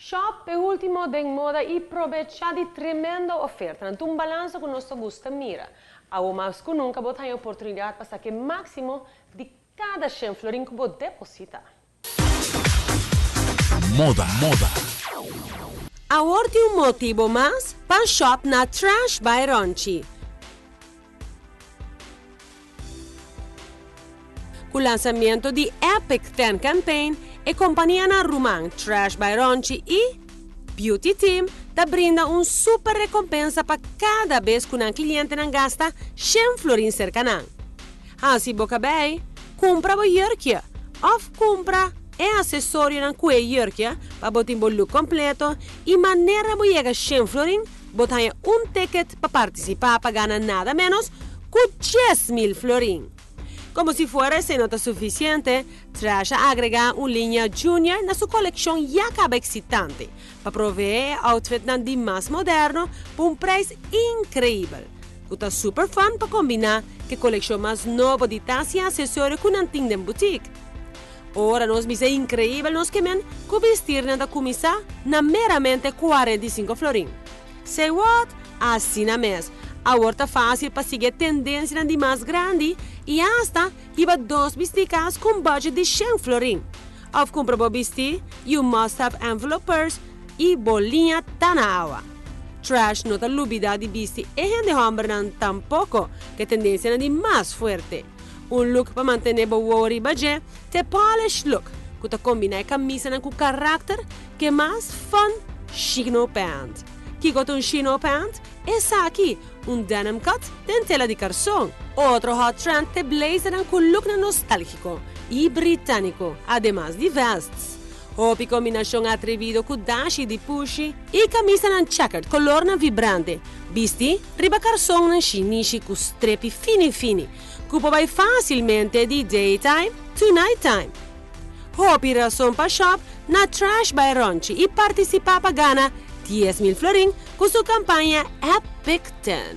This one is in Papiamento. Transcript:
Shop e ultimo den moda y probecha di tremendo oferta. Ta un balansa cu nos gusta mira. Awor mas cu nunca bo tin oportunidad pa saca maximo di cada 100 florin cu bo deposita. Moda, moda. Awor tin un motibo mas pa shop na Trash by Ronchi. Cu lansamento di Epic 10 Campaign, e compania na ruman Trash by Ronchi y Beauty Team ta brinda un super recompensa pa cada bes cu un cliente nan gasta 100 florin cerca nan. Haci bo cabey, cumpra bo jurkje of cumpra e accesorio nan cu e jurkje pa bo tin bo look completo y manera bo yega 100 florin, bo ta un ticket pa participa pa gana nada menos cu 10 mil florin. Como si fuera esey no ta suficiente, Trash a agrega un linea junior na su coleccion ya caba excitante, pa provee outfit nan di mas moderno pa un prijs increibel. Cu ta super fun pa combina cu e coleccion mas nobo di tas y accesorio cu nan tin den boutique. Ora nos bisa increibel, nos kiermen cu bisti nan ta cuminsa na meramente 45 florin. Say what? Asina mes. Awor ta facil pa sigui tendencia di mas grandi y hasta hiba dos bisti cas cu budget di 100 florin. Of cumpra bo bisti, you must have envelope purse y bo linea ta na awa. Trash no ta lubida di bisti e hende hombernan tampoco, cu tendencia di mas fuerte. Un look pa mantene bo riba dje, ta polish look, cu ta combina e camisa cu caracter, cu mas fun chino pant. Kico ta un chino pant? Esaki, un denim cut den tela di carson. Otro hot trend ta blazer cu look nostalgico y britanico, ademas di vests. Hopi combinacion atrevido cu dashi di pushi y camisa nan checkered, color nan vibrante. Bisti, riba carson nan shinishi cu strepi fini fini. Cu por bay facilmente di daytime to nighttime. Hopi rason pa shop na Trash by Ronchi y participa pa gana 10 mil florin cu su campaña Epic 10.